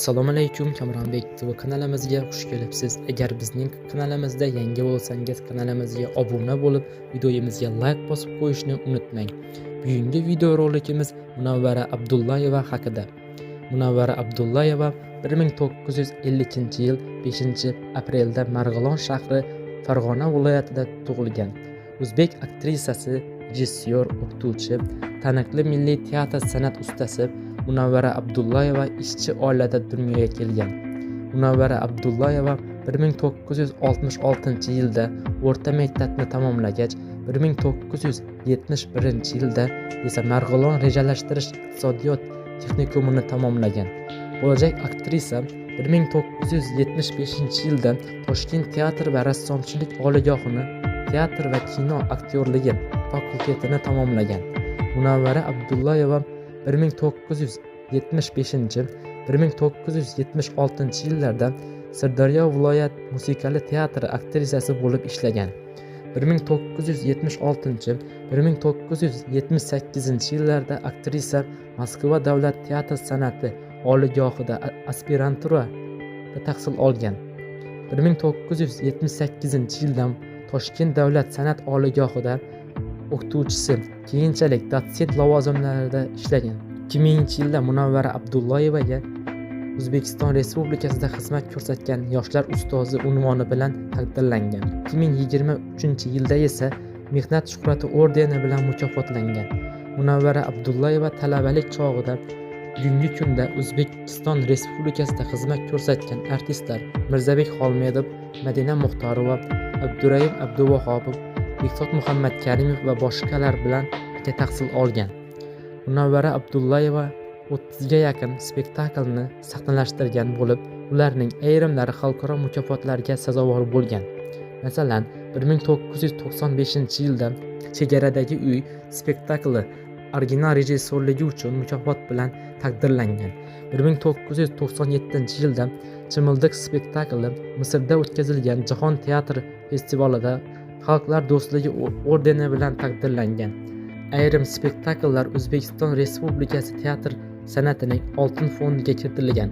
Assalomu alaykum, Kamronbek TV kanalimizga xush kelibsiz. Agar bizning kanalimizda yangi bo'lsangiz, kanalimizga obuna bo'lib, videomizga like bosib qo'yishni unutmang. Bugungi videorolikimiz Munavvara Abdullayeva haqida. Munavvara Abdullayeva 1952-yil 5-aprelda Marg'ilon shahri, Farg'ona viloyatida tug'ilgan. O'zbek aktrisasi, rejissyor, o'qituvchi, taniqli milliy teatr san'at ustasi Munavvara Abdullayeva ishchi oilada dunyoga kelgan. Munavvara Abdullayeva 1966-yilda o'rta maktabni tamomlagach, 1971-yilda esa Marg'ilon rejalashtirish iqtisodiyot texnikumini tamomlagan. Bo'lajak aktrisa 1975-yilda Toshkent teatr va rassomchilik oliygohini teatr va kino aktyorligi fakultetini tamomlagan. Munavvara Abdullayeva 1975-1976 yillarda Sirdaryo viloyat musiqali teatri aktrisasi bo'lib ishlagan. 1976-1978 yillarda aktrisa Moskva davlat teatr san'ati oliygohida aspiranturada tahsil olgan. 1978-yildan Toshkent davlat san'at oliygohida o'qituvchisi, keyinchalik dotsent lavozimlarida ishlagan. 2000-yilda Munavvara Abdullayevaga O'zbekiston Respublikasida xizmat ko'rsatgan yoshlar ustozi unvoni bilan taqdirlangan. 2023-yilda esa Mehnat shuhrati ordeni bilan mukofotlangan. Munavvara Abdullayeva talabalik chog'ida bugungi kunda O'zbekiston Respublikasida xizmat ko'rsatgan artistlar Mirzabek Xolmedov, Madina Muxtorova, Abdurayim Abduvahobov, Bekzod Muhammadkarimov va boshqalar bilan birga tahsil olgan. Munavvara Abdullayeva 30 ga yaqin spektaklni sahnalashtirgan bo'lib, ularning ayrimlari xalqaro mukofotlarga sazovor bo'lgan. Masalan, 1995-yilda Chegaradagi uy spektakli original rejissyorligi uchun mukofot bilan taqdirlangan. 1997-yilda Chimildiq spektakli Misrda o'tkazilgan Jahon teatr festivalida Xalqlar do'stligi ordeni bilan taqdirlangan. Ayrim spektakllar O'zbekiston Respublikasi teatr san'atining oltin fondiga kiritilgan.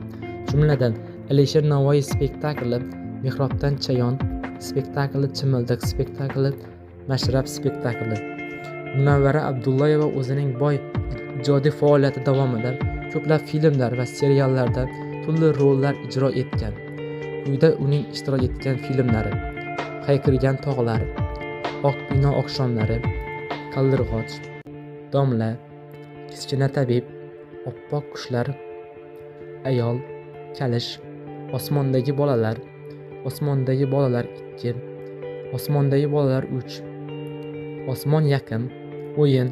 Jumladan, Alisher Navoiy spektakli, Mehrobdan chayon spektakli, Chimildiq spektakli, Mashrab spektakli. Munavvara Abdullayeva o'zining boy ijodiy faoliyati davomida ko'plab filmlar va seriallarda turli rollar ijro etgan. Quyida uning ishtirok etgan filmlari: Hayqirgan tog'lar, Oq bino oqshomlari, Qaldirg'och, Domla, Kichkina tabib, Oppoq qushlar, Ayol, Kalish, Osmondagi bolalar, Osmondagi bolalar 2, Osmondagi bolalar 3, Osmon yaqin, O'yin,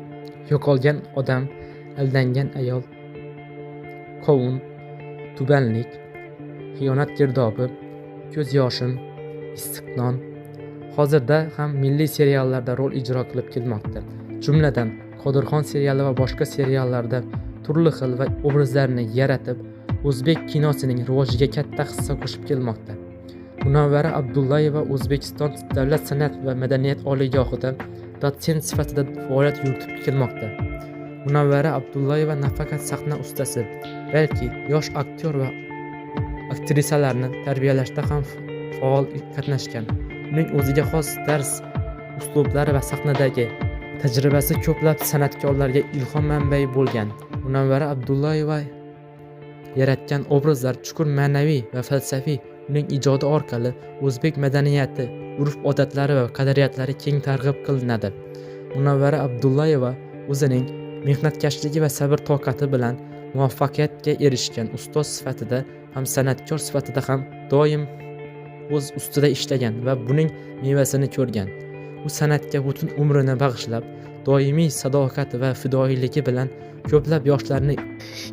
Yo'qolgan odam, Aldangan ayol, Qovun, Tubanlik, Xiyonat girdobi, Ko'z yoshim, Issiq non. Hozirda ham milliy seriallarda rol ijro qilib kelmoqda. Jumladan, Qodirxon seriali va boshqa seriallarda turli xil va obrazlarni yaratib, o'zbek kinosining rivojiga katta hissa qo'shib kelmoqda. Munavvara Abdullayeva O'zbekiston davlat san'at va madaniyat oliygohida dotsent sifatida faoliyat yuritib kelmoqda. Munavvara Abdullayeva nafaqat sahna ustasi, balki yosh aktyor va aktrisalarni tarbiyalashda ham faol qatnashgan. Uning o'ziga xos dars uslublari va sahnadagi tajribasi ko'plab san'atkorlarga ilhom manbai bo'lgan. Munavvara Abdullayeva yaratgan obrazlar chuqur ma'naviy va falsafiy. Uning ijodi orqali o'zbek madaniyati, urf-odatlari va qadriyatlari keng targ'ib qilinadi. Munavvara Abdullayeva o'zining mehnatkashligi va sabr-toqati bilan muvaffaqiyatga erishgan ustoz sifatida ham, san'atkor sifatida ham doim o'z ustida ishlagan va buning mevasini ko'rgan. U san'atga butun umrini bag'ishlab, doimiy sadoqati va fidoyiligi bilan ko'plab yoshlarni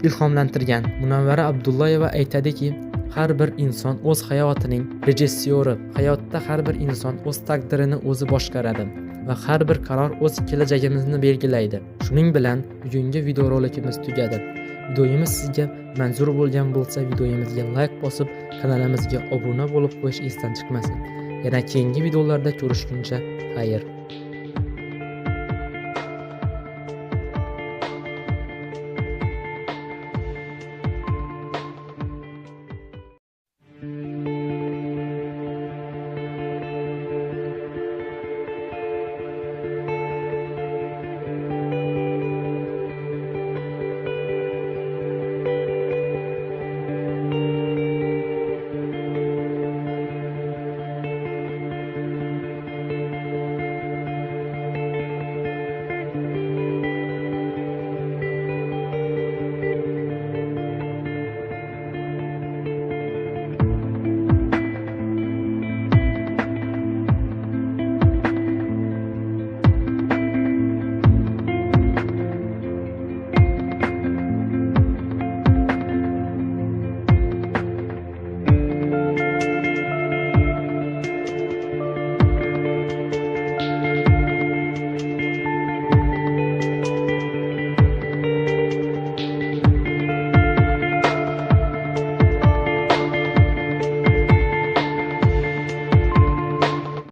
ilhomlantirgan. Munavvara Abdullayeva aytadiki, har bir inson o'z hayotining rejissyori. Hayotda har bir inson o'z taqdirini o'zi boshqaradi va har bir qaror o'z kelajagimizni belgilaydi. Shuning bilan bugungi videorolikimiz tugadi. Videomiz sizga manzur bo'lgan bo'lsa, videomizga like bosib, kanalimizga obuna bo'lib qo'yish esdan chiqmasin. Yana keyingi videolarda ko'rishguncha xayr.